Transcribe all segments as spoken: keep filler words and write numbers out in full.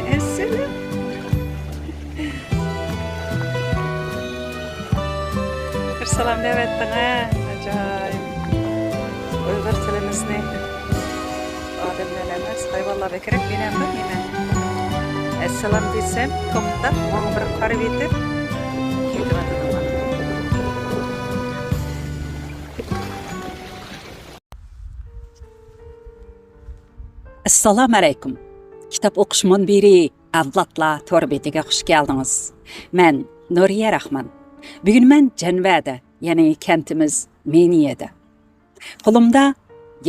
ئەسسالام. بىر سالام دەۋەتتىڭ ھە، ئاجايىپ. ئۇيغۇر تىلىمىزنى ئادەملەر ئەمەس، ھايۋانلار بەكرەك ئۆگەندى دېمە. ئەسسالام دېسەم، توختاپ، ماڭا بىر قارىۋېتىپ كېتىۋاتىدۇ. ئەسسالامۇ ئەلەيكۇم. كىتاب ئوقۇش مۇنبىرى ئەۋلادلار تور بېتىگە خۇش كەلدىڭىز. مەن نۇرىيە راخمان. بۈگۈن مەن جەنۋەدە، يەنى كەنتىمىز مېنىيەدە. قولۇمدا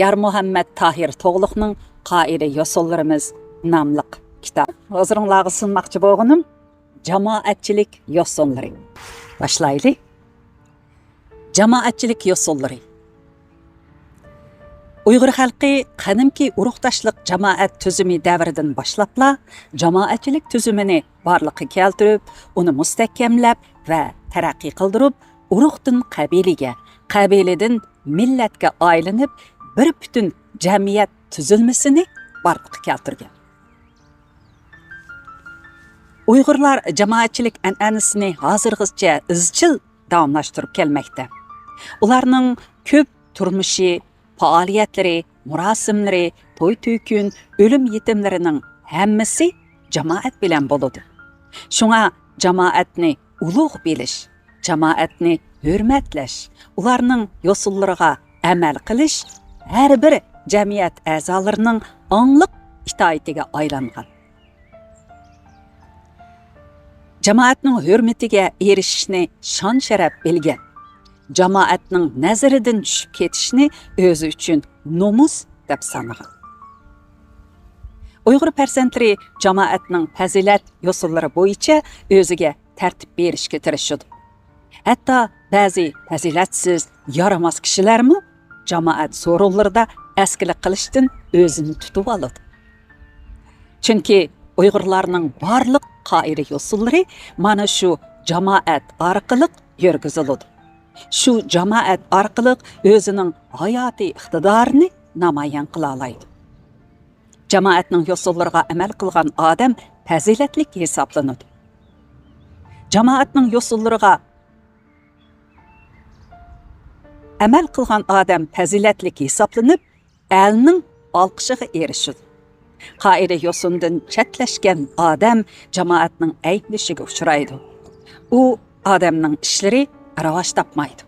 يارمۇھەممەت تاھىر توغلۇقنىڭ قائىدە يوسۇنلىرىمىز ناملىق كىتاب. ھۇزۇرۇڭلارغا سۇنماقچى بولغىنىم جامائەتچىلىك يوسۇنلىرى. باشلايلى. جامائەتچىلىك يوسۇنلىرى. ئۇيغۇر خەلقى قەدىمكى ئۇرۇقداشلىق جامائەت تۈزۈمى دەۋرىدىن باشلاپلا جامائەتچىلىك تۈزۈمىنى بارلىققا كەلتۈرۈپ، ئۇنى مۇستەھكەملەپ ۋە تەرەققىي قىلدۇرۇپ، ئۇرۇقتىن قەبىلىگە، قەبىلىدىن مىللەتكە ئايلىنىپ، بىر پۈتۈن جەمئىيەت تۈزۈلمىسىنى بارلىققا كەلتۈرگەن. ئۇيغۇرلار جامائەتچىلىك ئەنئەنىسىنى ھازىرغىچە ئىزچىل داۋاملاشتۇرۇپ كەلمەكتە. ئۇلارنىڭ كۆپ تۇرمۇشى، پائالىيەتلىرى، مۇراسىملىرى، توي-تۆكۈن، ئۆلۈم-يېتىملىرىنىڭ ھەممىسى جامائەت بىلەن بولىدۇ. شۇڭا جامائەتنى ئۇلۇغ بىلىش، جامائەتنى ھۆرمەتلەش، ئۇلارنىڭ يوسۇنلىرىغا ئەمەل قىلىش ھەر بىر جەمئىيەت ئەزالىرىنىڭ ئاڭلىق ئىتائىتىگە ئايلانغان. جامائەتنىڭ ھۆرمىتىگە ئېرىشىشنى شان-شەرەپ بىلگەن، جامائەتنىڭ نەزىرىدىن چۈشۈپ كېتىشنى ئۆزى ئۈچۈن نومۇس دەپ سانىغان. ئۇيغۇر پەرزەنتلىرى جامائەتنىڭ پەزىلەت يوسۇنلىرى بويىچە ئۆزىگە تەرتىپ بېرىشكە تىرىشىدۇ. ھەتتا بەزى پەزىلەتسىز، يارىماس كىشىلەرمۇ جامائەت سورۇنلىرىدا ئەسكىلىك قىلىشتىن ئۆزىنى تۇتۇۋالىدۇ. چۈنكى ئۇيغۇرلارنىڭ بارلىق قائىدە-يوسۇنلىرى مانا شۇ جامائەت ئارقىلىق يۈرگۈزۈلىدۇ. شۇ جامائەت ئارقىلىق ئۆزىنىڭ ھاياتىي ئىقتىدارىنى نامايان قىلالايدۇ. جامائەتنىڭ يوسۇنلىرىغا ئەمەل قىلغان ئادەم پەزىلەتلىك ھېسابلىنىدۇ. جامائەتنىڭ يوسۇنلىرىغا ئەمەل قىلغان ئادەم پەزىلەتلىك ھېسابلىنىپ، ئەلنىڭ ئالقىشىغا ئېرىشىدۇ. قائىدە-يوسۇندىن چەتلەشكەن ئادەم جامائەتنىڭ ئەيىبلىشىگە ئۇچرايدۇ. ئۇ ئادەمنىڭ ئىشلىرى راۋاج تاپمايدۇ.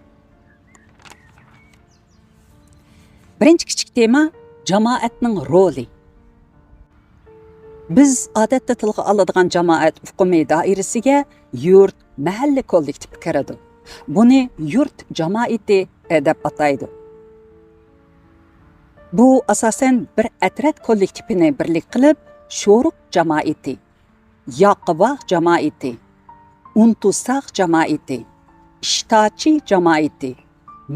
بىرىنچى كىچىك تېما، جامائەتنىڭ رولى. بىز ئادەتتە تىلغا ئالىدىغان جامائەت ئۇقۇمى دائىرىسىگە يۇرت، مەھەللە كوللېكتىپى كىرىدۇ. بۇنى يۇرت جامائىتى، ئە، دەپ ئاتايدۇ. بۇ ئاساسەن بىر ئەترەت كوللېكتىپىنى بىرلىك قىلىپ، شورۇق جامائىتى، ياقىباغ جامائىتى، ئۇنتۇساغ جامائىتى، ئىشتاچى جامائىتى،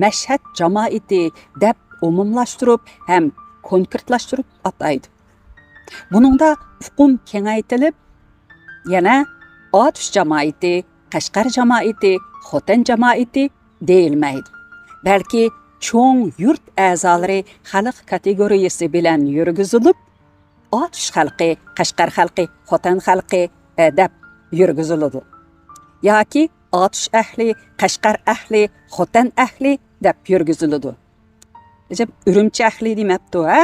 مەشھەد جامائىتى دەپ ئومۇملاشتۇرۇپ ھەم كونكرېتلاشتۇرۇپ ئاتايدۇ. بۇنىڭدا ئۇقۇم كېڭەيتىلىپ، يەنە ئاتۇش جامائىتى، قەشقەر جامائىتى، خوتەن جامائىتى دېيىلمەيدۇ. بەلكى چوڭ يۇرت ئەزالىرى خەلق كاتېگورىيەسى بىلەن يۈرگۈزۈلۈپ، ئاتۇش خەلقى، قەشقەر خەلقى، خوتەن خەلقى، ئە، دەپ يۈرگۈزۈلىدۇ. ياكى ئاتۇش ئەھلى، قەشقەر ئەھلى، خوتەن ئەھلى دەپ يۈرگۈزۈلىدۇ. ئەجەب، ئۈرۈمچى ئەھلى دېمەپتۇ، ھە؟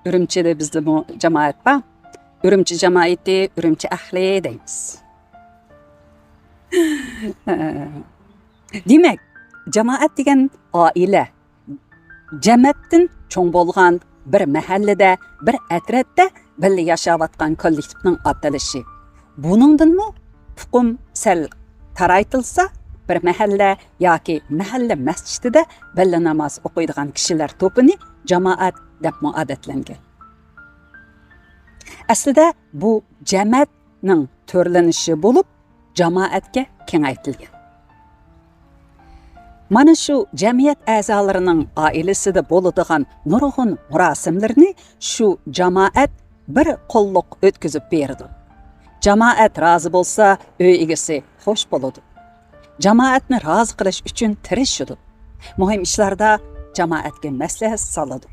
ئۈرۈمچىدە بىزدىمۇ جامائەت بار. ئۈرۈمچى جامائىتى، ئۈرۈمچى ئەھلى دەيمىز. دېمەك، جامائەت دېگەن ئائىلە، جەمەتتىن چوڭ بولغان بىر مەھەللىدە، بىر ئەترەتتە بىللە ياشاۋاتقان كوللېكتىپنىڭ ئاتىلىشى. بۇنىڭدىنمۇ ئۇقۇم سەل تارايتىلسا، بىر مەھەللە ياكى مەھەللە مەسچىتىدە بىللە ناماز ئوقۇيدىغان كىشىلەر توپىنى جامائەت دەپمۇ ئادەتلەنگەن. ئەسلىدە بۇ جەمەتنىڭ تۈرلىنىشى بولۇپ، جامائەتكە كېڭەيتىلگەن. مانا شۇ جەمئىيەت ئەزالىرىنىڭ ئائىلىسىدە بولىدىغان نۇرغۇن مۇراسىملىرىنى شۇ جامائەت بىر قوللۇق ئۆتكۈزۈپ بېرىدۇ. جامائەت رازى بولسا، ئۆي ئىگىسى خوش بولىدۇ. جامائەتنى رازى قىلىش ئۈچۈن تىرىشىدۇ. مۇھىم ئىشلاردا جامائەتكە مەسلىھەت سالىدۇ.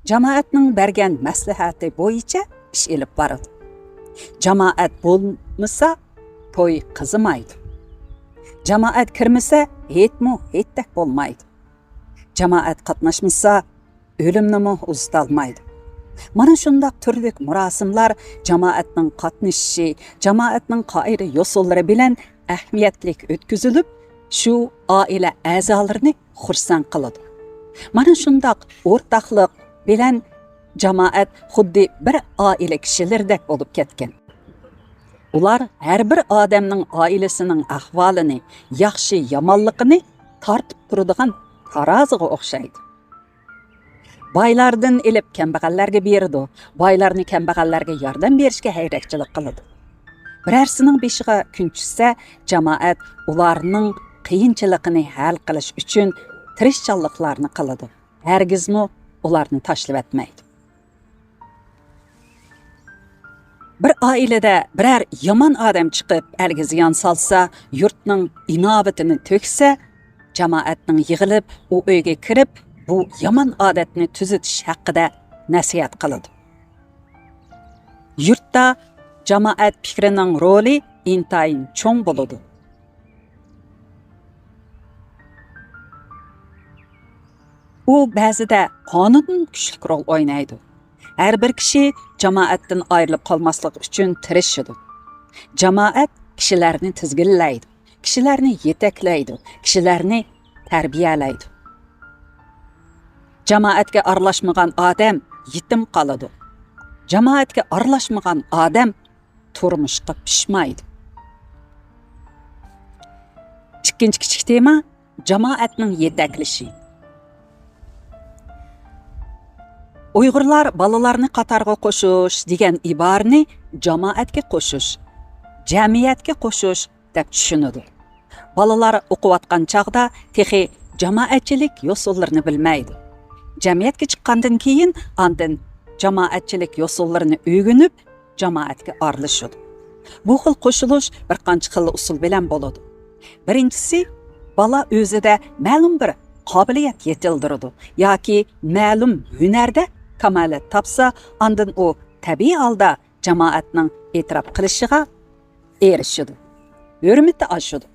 جامائەتنىڭ بەرگەن مەسلىھەتى بويىچە ئىش ئېلىپ بارىدۇ. جامائەت بولمىسا، توي قىزىمايدۇ. جامائەت كىرمىسە، ھېيتمۇ ھېيتتەك بولمايدۇ. جامائەت قاتناشمىسا، ئۆلۈمنىمۇ ئۇزىتالمايدۇ. مانا شۇنداق تۈرلۈك مۇراسىملار جامائەتنىڭ قاتنىشىشى، جامائەتنىڭ قائىدە يوسۇنلىرى بىلەن ئەھمىيەتلىك ئۆتكۈزۈلۈپ، شۇ ئائىلە ئەزالىرىنى خۇرسەن قىلىدۇ. مانا شۇنداق ئورتاقلىق بىلەن جامائەت خۇددى بىر ئائىلە كىشىلىرىدەك بولۇپ كەتكەن. ئۇلار ھەر بىر ئادەمنىڭ ئائىلىسىنىڭ ئەھۋالىنى، ياخشى-يامانلىقىنى تارتىپ تۇرىدىغان تارازىغا ئوخشايدۇ. بايلاردىن ئېلىپ كەمبەغەللەرگە بېرىدۇ، بايلارنى كەمبەغەللەرگە ياردەم بېرىشكە ھەيرەكچىلىك قىلىدۇ. بىرەرسىنىڭ بېشىغا كۈن چۈشسە، جامائەت ئۇلارنىڭ قىيىنچىلىقىنى ھەل قىلىش ئۈچۈن تىرىشچانلىقلارنى قىلىدۇ، ھەرگىزمۇ ئۇلارنى تاشلىۋەتمەيدۇ. بىر ئائىلىدە بىرەر يامان ئادەم چىقىپ، ئەلگە زىيان سالسا، يۇرتنىڭ ئىناۋىتىنى تۆكسە، جامائەتنىڭ يىغىلىپ، ئۇ ئۆيگە كىرىپ، بۇ يامان ئادەتنى تۈزىتىش ھەققىدە نەسىھەت قىلىدۇ. يۇرتتا جامائەت پىكرىنىڭ رولى ئىنتايىن چوڭ بولىدۇ. ئۇ بەزىدە قانۇندىن كۈچلۈك رول ئوينايدۇ. ھەر بىر كىشى جامائەتتىن ئايرىلىپ قالماسلىق ئۈچۈن تىرىشىدۇ. جامائەت كىشىلەرنى تىزگىنلەيدۇ، كىشىلەرنى يېتەكلەيدۇ، كىشىلەرنى تەربىيەلەيدۇ. جامائەتكە ئارىلاشمىغان ئادەم يېتىم قالىدۇ. جامائەتكە ئارىلاشمىغان ئادەم تۇرمۇشقا پىشمايدۇ. ئىككىنچى كىچىك تېما، جامائەتنىڭ يېتەكلىشى. ئۇيغۇرلار بالىلارنى قاتارغا قوشۇش دېگەن ئىبارىنى جامائەتكە قوشۇش، جەمئىيەتكە قوشۇش دەپ چۈشىنىدۇ. بالىلار ئوقۇۋاتقان چاغدا تېخى جامائەتچىلىك يوسۇنلىرىنى بىلمەيدۇ. جەمئىيەتكە چىققاندىن كېيىن ئاندىن جامائەتچىلىك يوسۇنلىرىنى ئۆگىنىپ، جامائەتكە ئارىلىشىدۇ. بۇ خىل قوشۇلۇش بىر قانچە خىل ئۇسۇل بىلەن بولىدۇ. بىرىنچىسى، بالا ئۆزىدە مەلۇم بىر قابىلىيەت يېتىلدۈرىدۇ ياكى مەلۇم ھۈنەردە كامالەت تاپسا، ئاندىن ئۇ تەبىئىي ھالدا جامائەتنىڭ ئېتىراپ قىلىشىغا ئېرىشىدۇ. ھۆرمىتى ئاشىدۇ.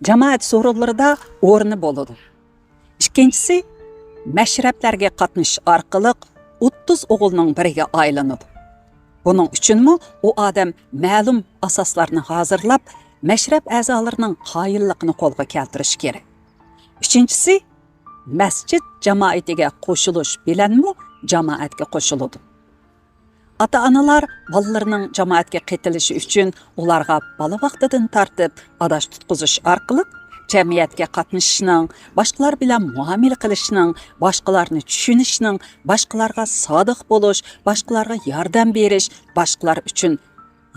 جامائەت سورۇنلىرىدا ئورنى بولىدۇ. ئىككىنچىسى، مەشرەپلەرگە قاتنىشىش ئارقىلىق ئوتتۇز ئوغۇلنىڭ بىرىگە ئايلىنىدۇ. بۇنىڭ ئۈچۈنمۇ ئۇ ئادەم مەلۇم ئاساسلارنى ھازىرلاپ، مەشرەپ ئەزالىرىنىڭ قايىللىقىنى قولغا كەلتۈرۈشى كېرەك. ئۈچىنچىسى، مەسچىت جامائىتىگە قوشۇلۇش بىلەنمۇ جامائەتكە قوشۇلىدۇ. ئاتا-ئانىلار بالىلىرىنىڭ جامائەتكە قېتىلىشى ئۈچۈن ئۇلارغا بالا ۋاقتىدىن تارتىپ ئاداش تۇتقۇزۇش ئارقىلىق جەمئىيەتكە قاتنىشىشنىڭ، باشقىلار بىلەن مۇئامىلە قىلىشنىڭ، باشقىلارنى چۈشىنىشنىڭ، باشقىلارغا سادىق بولۇش، باشقىلارغا ياردەم بېرىش، باشقىلار ئۈچۈن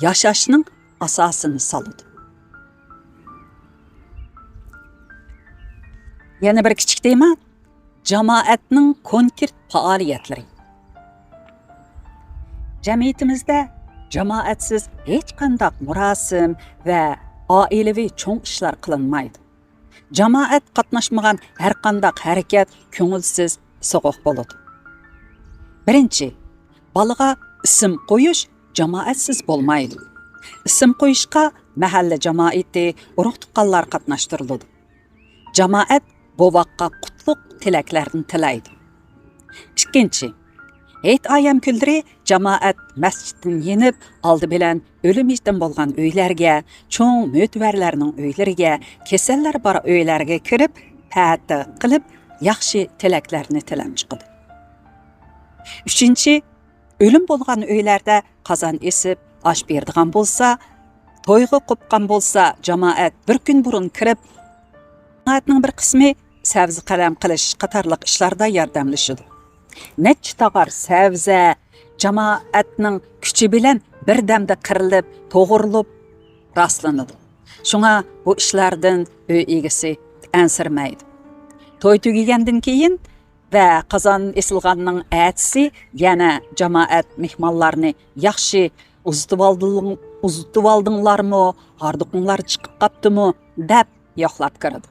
ياشاشنىڭ ئاساسىنى سالىدۇ. يەنە بىر كىچىك تېما، جامائەتنىڭ كونكرېت پائالىيەتلىرى. جەمئىيىتىمىزدە جامائەتسىز ھېچقانداق مۇراسىم ۋە ئائىلىۋى چوڭ ئىشلار قىلىنمايدۇ. جامائەت قاتناشمىغان ھەرقانداق ھەرىكەت كۆڭۈلسىز سوغۇق بولىدۇ. بىرىنچى، بالىغا ئىسىم قويۇش جامائەتسىز بولمايدۇ. ئىسىم قويۇشقا مەھەللە جامائىتى، ئۇرۇق-تۇغقانلار قاتناشتۇرۇلىدۇ. جامائەت بوۋاققا قۇتلۇق تىلەكلەرنى تىلەيدۇ. ئىككىنچى، ھېيت-ئايەم كۈنلىرى جامائەت مەسچىتتىن يېنىپ، ئالدى بىلەن ئۆلۈم-يېتىم بولغان ئۆيلەرگە، چوڭ مۆتىۋەرلەرنىڭ ئۆيلىرىگە، كېسەللەر بار ئۆيلەرگە كىرىپ، پەتىھە قىلىپ، ياخشى تىلەكلەرنى تىلەپ چىقىدۇ. ئۈچىنچى، ئۆلۈم بولغان ئۆيلەردە قازان ئېسىپ، ئاش بېرىدىغان بولسا، تويغا قوپقان بولسا، جامائەت بىر كۈن بۇرۇن كىرىپ، جامائەتنىڭ بىر قىسمى سەۋزە قەلەم قىلىش قاتارلىق ئىشلاردا ياردەملىشىدۇ. نەچچە تاغار سەۋزە جامائەتنىڭ كۈچى بىلەن بىردەمدە قىرىلىپ، توغرىلىپ راسلىنىدۇ. شۇڭا بۇ ئىشلاردىن ئۆي ئىگىسى ئەنسىرىمەيدۇ. توي تۈگىگەندىن كېيىن ۋە قازان ئېسىلغاننىڭ ئەتىسى يەنە جامائەت مېھمانلارنى ياخشى ئۇزىتىۋالدىڭ-، ئۇزىتىۋالدىڭلارمۇ، ھاردۇقۇڭلار چىقىپ قاپتىمۇ دەپ يوقلاپ كىرىدۇ.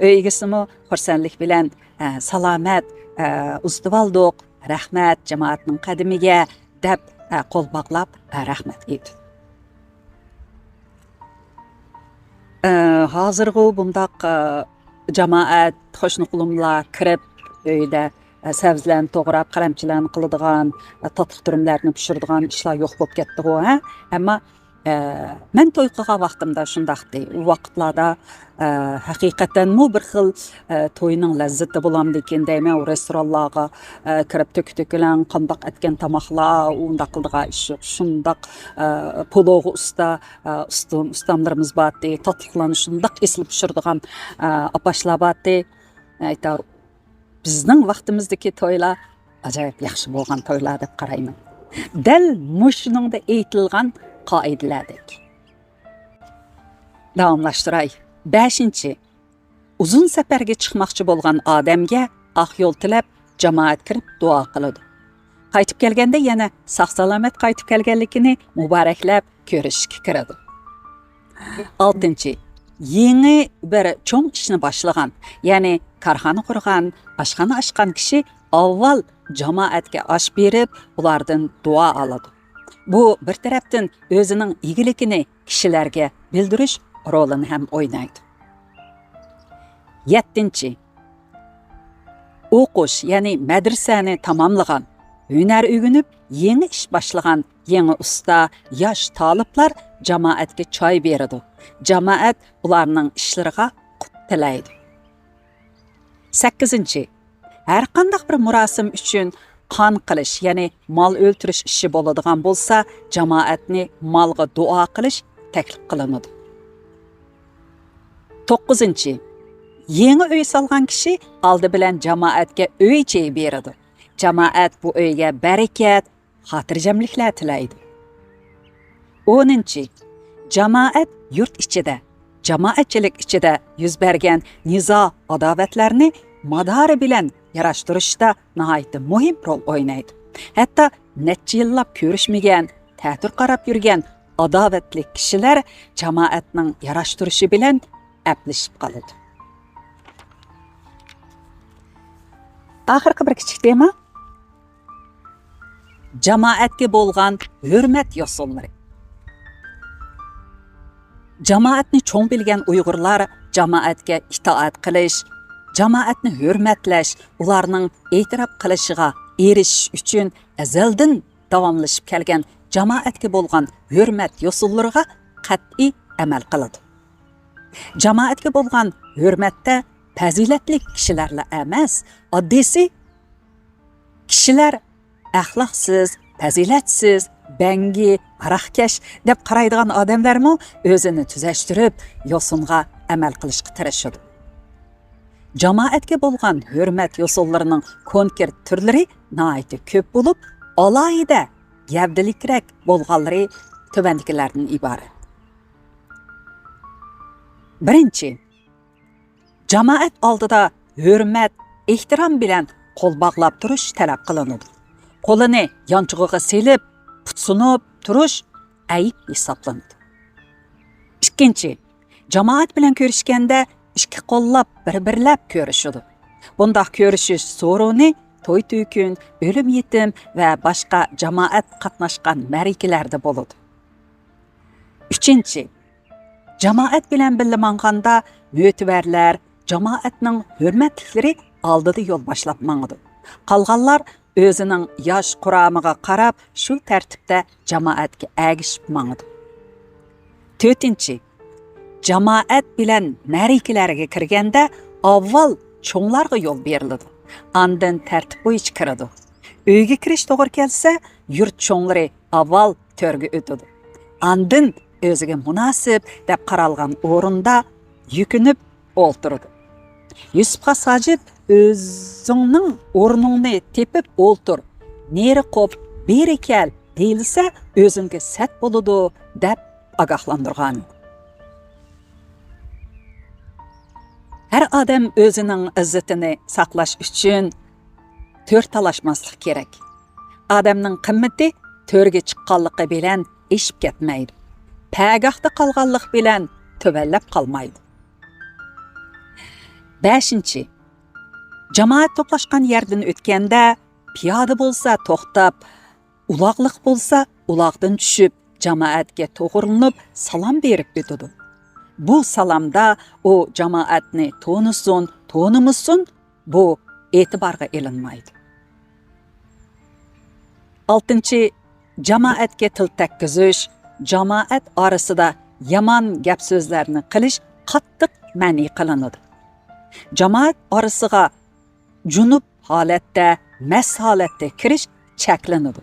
ئۆي ئىگىسىمۇ خۇرسەنلىك بىلەن، ئە، سالامەت، ئە، ئۇزىتىۋالدۇق، رەھمەت جامائەتنىڭ قەدىمىگە دەپ، ئە، قول باغلاپ، ئە، رەھمەت ئېيتىدۇ. ئە، ھازىرغۇ بۇنداق، ئە، جامائەت، قوشنا-قولۇملار كىرىپ، ئۆيدە، ئە، سەۋزىلەرنى توغراپ، قەلەمچىلەرنى قىلىدىغان، ئە، تاتلىق تۈرۈملەرنى پىشۇرىدىغان ئىشلار يوق بولۇپ كەتتىغۇ، ھە؟ ئەمما، ئە، مەن توي قىلغان ۋاقتىمدا شۇنداقتى. ئۇ ۋاقىتلاردا، ئە، ھەقىقەتەنمۇ بىر خىل، ئە، توينىڭ لەززىتى بولامدىكىن دەيمەن، ئۇ رېستورانلارغا، ئە، كىرىپ تۆكە-تۆكىلەڭ قانداق ئەتكەن تاماقلار، ئۇنداق قىلىدىغان ئىش يوق. شۇنداق، ئە، پۇلوغا ئۇستا، ئە، ئۇستام-، ئۇستاملىرىمىز بارتى، تاتلىقلارنى شۇنداق ئېسىل پىشۇرىدىغان، ئە، ئاپاشلار بارتى. ئايتا، بىزنىڭ ۋاقتىمىزدىكى تويلار ئاجايىپ ياخشى بولغان تويلار دەپ قارايمەن. دەل مۇشۇنىڭدا ئېيتىلغان قائىدىلەردەك. داۋاملاشتۇراي. بەشىنچى، ئۇزۇن سەپەرگە چىقماقچى بولغان ئادەمگە ئاق يول تىلەپ، جامائەت كىرىپ دۇئا قىلىدۇ. قايتىپ كەلگەندە يەنە ساق-سالامەت قايتىپ كەلگەنلىكىنى مۇبارەكلەپ كۆرۈشۈشكە كىرىدۇ. ئالتىنچى، يېڭى بىر چوڭ ئىشنى باشلىغان، يەنى كارخانا قۇرغان، ئاشخانا ئاچقان كىشى ئاۋۋال جامائەتكە ئاش بېرىپ، ئۇلاردىن دۇئا ئالىدۇ. بۇ بىر تەرەپتىن ئۆزىنىڭ ئىگىلىكىنى كىشىلەرگە بىلدۈرۈش رولىنى ھەم ئوينايدۇ. يەتتىنچى، ئوقۇش، يەنى مەدرىسەنى تاماملىغان، ھۈنەر ئۆگىنىپ، يېڭى ئىش باشلىغان يېڭى ئۇستا، ياش تالىپلار جامائەتكە چاي بېرىدۇ. جامائەت ئۇلارنىڭ ئىشلىرىغا قۇت تىلەيدۇ. سەككىزىنچى، ھەرقانداق بىر مۇراسىم ئۈچۈن قان قىلىش، يەنى مال ئۆلتۈرۈش ئىشى بولىدىغان بولسا، جامائەتنى مالغا دۇئا قىلىش تەكلىپ قىلىنىدۇ. توققۇزىنچى، يېڭى ئۆي سالغان كىشى ئالدى بىلەن جامائەتكە ئۆي چېيى بېرىدۇ. جامائەت بۇ ئۆيگە بەرىكەت، خاتىرجەملىكلەر تىلەيدۇ. ئونىنچى، جامائەت يۇرت ئىچىدە، جامائەتچىلىك ئىچىدە يۈز بەرگەن نىزا، ئاداۋەتلەرنى مادارى بىلەن ياراشتۇرۇشتا ناھايىتى مۇھىم رول ئوينايدۇ. ھەتتا نەچچە يىللاپ كۆرۈشمىگەن، تەتۈر قاراپ يۈرگەن ئاداۋەتلىك كىشىلەر جامائەتنىڭ ياراشتۇرۇشى بىلەن ئەپلىشىپ قالىدۇ. ئاخىرقى بىر كىچىك تېما. جامائەتكە بولغان ھۆرمەت يوسۇنلىرى. جامائەتنى چوڭ بىلگەن ئۇيغۇرلار جامائەتكە ئىتائەت قىلىش، جامائەتنى ھۆرمەتلەش، ئۇلارنىڭ ئېتىراپ قىلىشىغا ئېرىشىش ئۈچۈن ئەزەلدىن داۋاملىشىپ كەلگەن جامائەتكە بولغان ھۆرمەت يوسۇنلىرىغا قەتئىي ئەمەل قىلىدۇ. جامائەتكە بولغان ھۆرمەتتە پەزىلەتلىك كىشىلەرلا ئەمەس، ئاددىيسى كىشىلەر ئەخلاقسىز، پەزىلەتسىز، بەڭگى، ھاراقكەش دەپ قارايدىغان ئادەملەرمۇ ئۆزىنى تۈزەشتۈرۈپ، يوسۇنغا ئەمەل قىلىشقا تىرىشىدۇ. جامائەتكە بولغان ھۆرمەت يوسۇنلىرىنىڭ كونكرېت تۈرلىرى ناھايىتى كۆپ بولۇپ، ئالاھىدە گەۋدىلىكرەك بولغانلىرى تۆۋەندىكىلەردىن ئىبارەت. بىرىنچى، جامائەت ئالدىدا ھۆرمەت، ئېھتىرام بىلەن قول باغلاپ تۇرۇش تەلەپ قىلىنىدۇ. قولىنى يانچۇقىغا سېلىپ، پۇت سۇنۇپ تۇرۇش ئەيىب ھېسابلىنىدۇ. ئىككىنچى، جامائەت بىلەن كۆرۈشكەندە ئىككى قوللاپ، بىر-بىرلەپ كۆرۈشىدۇ. بۇنداق كۆرۈشۈش سورۇنى توي-تۆكۈن، ئۆلۈم-يېتىم ۋە باشقا جامائەت قاتناشقان مەرىكىلەردە بولىدۇ. ئۈچىنچى، جامائەت بىلەن بىللە ماڭغاندا مۆتىۋەرلەر، جامائەتنىڭ ھۆرمەتلىكلىرى ئالدىدا يول باشلاپ ماڭىدۇ. قالغانلار ئۆزىنىڭ ياش قۇرامىغا قاراپ شۇ تەرتىپتە جامائەتكە ئەگىشىپ ماڭىدۇ. تۆتىنچى، جامائەت بىلەن مەرىكىلەرگە كىرگەندە ئاۋۋال چوڭلارغا يول بېرىلىدۇ. ئاندىن تەرتىپ بويىچە كىرىدۇ. ئۆيگە كىرىش توغرا كەلسە، يۇرت چوڭلىرى ئاۋۋال تۆرگە ئۆتىدۇ. ئاندىن ئۆزىگە مۇناسىپ دەپ قارالغان ئورۇندا يۈكۈنۈپ ئولتۇرىدۇ. يۈسۈپ خاس ھاجىپ، «ئۆزۈڭنىڭ ئورنۇڭنى تېپىپ ئولتۇر، نېرى قوپ، بېرى كەل» دېيىلسە، ئۆزۈڭگە سەت بولىدۇ، دەپ ئاگاھلاندۇرغان. ھەر ئادەم ئۆزىنىڭ ئىززىتىنى ساقلاش ئۈچۈن تۆر تالاشماسلىق كېرەك. ئادەمنىڭ قىممىتى تۆرگە چىققانلىقى بىلەن ئېشىپ كەتمەيدۇ. پەگاھتا قالغانلىق بىلەن تۆۋەنلەپ قالمايدۇ. بەشىنچى، جامائەت توپلاشقان يەردىن ئۆتكەندە، پىيادە بولسا توختاپ، ئۇلاغلىق بولسا ئۇلاغدىن چۈشۈپ، جامائەتكە توغرىلىنىپ سالام بېرىپ ئۆتىدۇ. بۇ سالامدا ئۇ جامائەتنى تونۇسۇن، تونۇمىسۇن، بۇ ئېتىبارغا ئېلىنمايدۇ. ئالتىنچى، جامائەتكە تىل تەگكۈزۈش، جامائەت ئارىسىدا يامان گەپ سۆزلەرنى قىلىش قاتتىق مەنئى قىلىنىدۇ. جامائەت ئارىسىغا جۇنۇپ ھالەتتە، مەست ھالەتتە كىرىش چەكلىنىدۇ.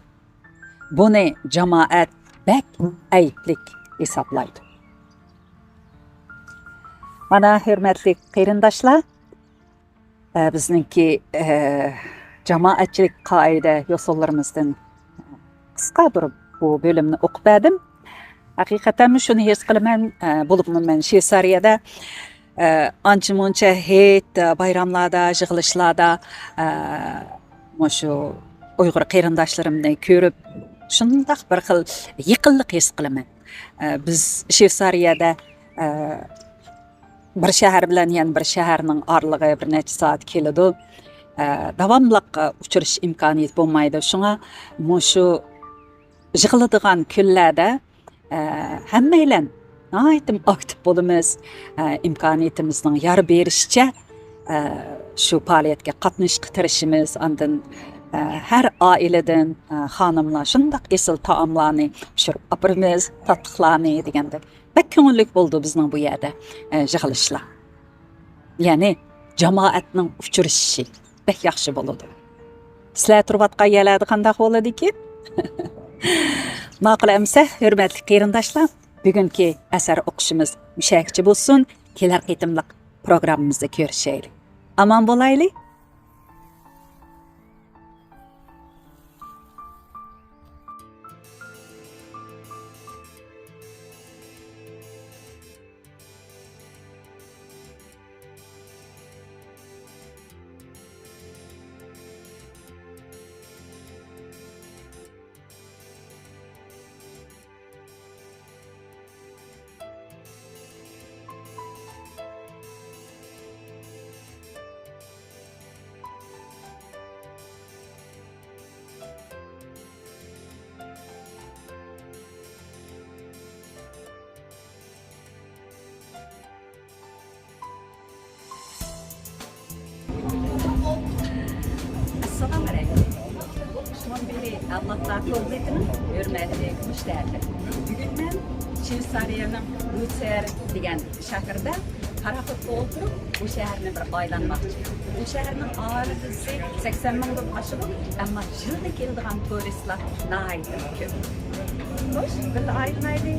بۇنى جامائەت بەك ئەيىبلىك ھېسابلايدۇ. مانا، ھۆرمەتلىك قېرىنداشلار، ئە، بىزنىڭكى، ئە، جامائەتچىلىك قائىدە يوسۇنلىرىمىزدىن قىسقا بىر بۇ بۆلۈمنى ئوقۇپ بەردىم. ھەقىقەتەنمۇ شۇنى ھېس قىلىمەن، ئە، بولۇپمۇ مەن شۋېتسارىيەدە، ئە، ئانچە-مۇنچە ھېيت، ئە، بايراملاردا، يىغىلىشلاردا، ئە، مۇشۇ ئۇيغۇر قېرىنداشلىرىمنى كۆرۈپ، شۇنداق بىر خىل يېقىنلىق ھېس قىلىمەن. ئە، بىز شۋېتسارىيەدە، ئە، بىر شەھەر بىلەن يەنە بىر شەھەرنىڭ ئارىلىقى بىر نەچچە سائەت كېلىدۇ. ئە، داۋاملىق، ئە، ئۇچرىشىش ئىمكانىيىتى بولمايدۇ. شۇڭا مۇشۇ يىغىلىدىغان كۈنلەردە، ئە، ھەممەيلەن ناھايىتى ئاكتىپ بولىمىز. ئە، ئىمكانىيىتىمىزنىڭ يار بېرىشىچە، ئە، شۇ پائالىيەتكە قاتنىشىشقا تىرىشىمىز. ئاندىن، ئە، ھەر ئائىلىدىن، ئە، خانىملار شۇنداق ئېسىل تائاملارنى پىشۇرۇپ ئاپىرىمىز، تاتلىقلارنى دېگەندەك. بەك كۆڭۈللۈك بولىدۇ بىزنىڭ بۇ يەردە، ئە، يىغىلىشلار. يەنى جامائەتنىڭ ئۇچرىشىشى بەك ياخشى بولىدۇ. سىلەر تۇرۇۋاتقان يەرلەردە قانداق بولىدىكىن؟ ماقۇل ئەمىسە، ھۆرمەتلىك قېرىنداشلار، بۈگۈنكى ئەسەر ئوقۇشىمىز مۇشەگىچە بولسۇن. كېلەر قېتىملىق پروگراممىمىزدا كۆرۈشەيلى. ئامان بولايلى. ئەسسالامۇئەلەيكۇم. شۇنىڭ بىرى ئەۋلادلار تور بېتىنىڭ ھۆرمەتلىك مۇشتەرىلىرى. بۈگۈن مەن شۋېتسارىيەنىڭ لۇسېر دېگەن شەھىرىدە پاراخوتقا ئولتۇرۇپ، بۇ شەھەرنى بىر ئايلانماقچى. بۇ شەھەرنىڭ ئاھالىسى سەكسەن مىڭدىن ئاشىدۇ، ئەمما يىلدا كېلىدىغان تۇرىستلار ناھايىتى كۆپ. خوش، بىللە ئايلىنايلى.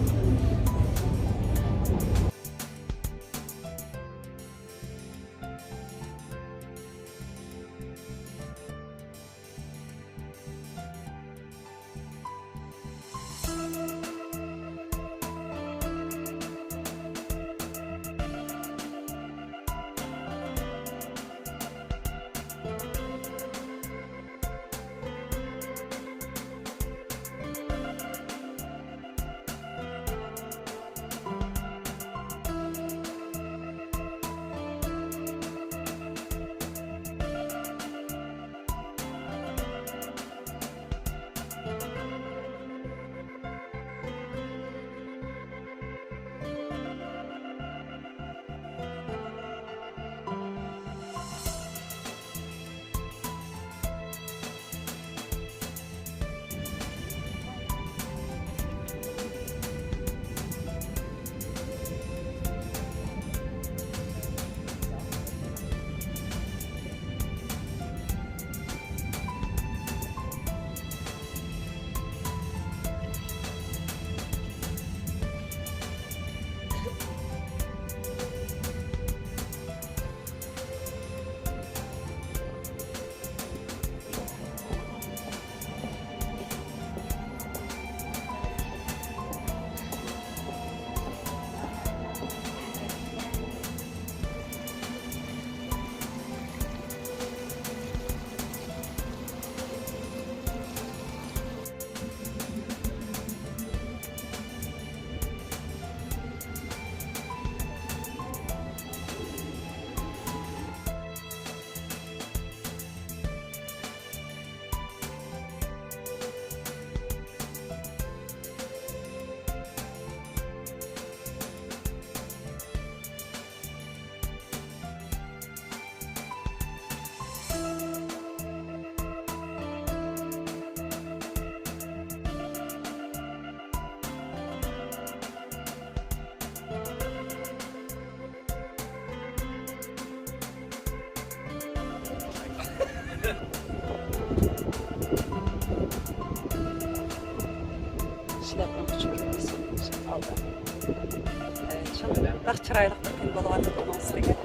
ئىنشاللا. بەك چىرايلىق بىر كۈن بولۇۋاتىدۇ بۇنىڭ ئۈستىگە.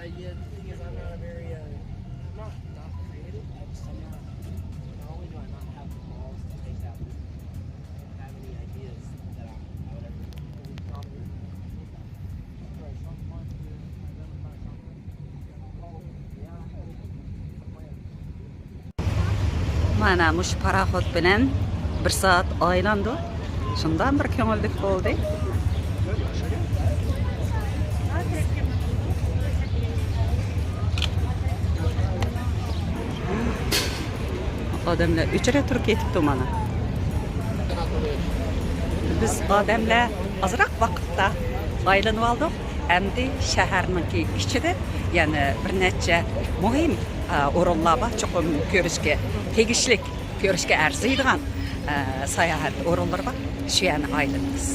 Uh, yeah, the thing is, I'm not a very, uh, I'm not, not creative. I just, I'm not, not only do I not have the balls to take that leap, I don't have any ideas that I, I would ever. مانا مۇشۇ پاراخوت بىلەن بىر سائەت ئايلاندۇق. شۇنداق بىر كۆڭۈللۈك بولدى. ئادەملەر ئۆچرەت تۇرۇپ كېتىپتۇ مانا. بىز ئادەملەر ئازراق ۋاقىتتا ئايلىنىۋالدۇق. ئەمدى شەھەرنىڭكى ئىچىدە يەنە بىر نەچچە مۇھىم، ئە، ئورۇنلار بار، چوقۇم كۆرۈشكە تېگىشلىك، كۆرۈشكە ئەرزىيدىغان، ئە، ساياھەت ئورۇنلىرى بار. شۇ يەرنى ئايلىنىمىز.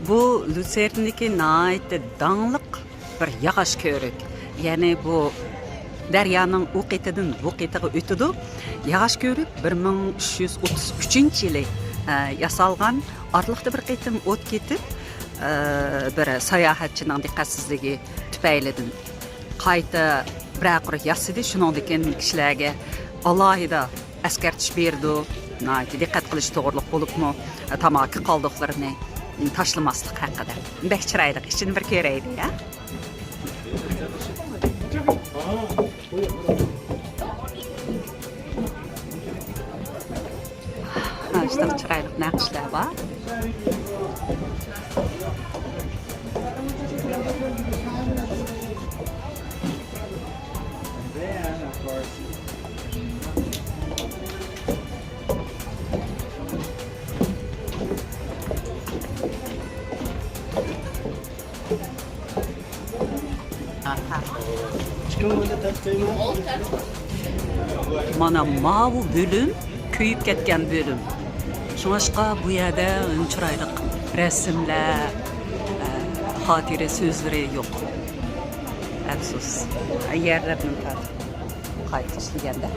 بۇ لۇسېرندىكى ناھايىتى داڭلىق بىر ياغاچ كۆۋرۈك. يەنى بۇ دەريانىڭ ئۇ قېتىدىن بۇ قېتىغا ئۆتىدۇ. ياغاچ كۆۋرۈك بىر مىڭ ئۈچ يۈز ئوتتۇز ئۈچىنچى يىلى، ئە، ياسالغان. ئارىلىقتا بىر قېتىم ئوت كېتىپ، ئە، بىر ساياھەتچىنىڭ دىققەتسىزلىكى تۈپەيلىدىن قايتا بىرەر قۇر ياسىدى. شۇنىڭدىن كېيىن كىشىلەرگە ئالاھىدە ئەسكەرتىش بېرىدۇ. ناھايىتى دىققەت قىلىش توغرۇلۇق بولۇپمۇ، تاماكا قالدۇقلىرىنى تاشلىماسلىق ھەققىدە. بەك چىرايلىق، ئىچىنى بىر كۆرەيلى، ھە؟ ھە، شۇنداق چىرايلىق نەقىشلەر بار. مانا ماۋۇ بۆلۈم كۆيۈپ كەتكەن بۆلۈم. شۇڭلاشقا بۇ يەردە چىرايلىق رەسىملەر، ئە، خاتىرە سۆزلىرى يوق. ئەپسۇس. يەرلەرنى تارتىپ قايتا ئىشلىگەندە.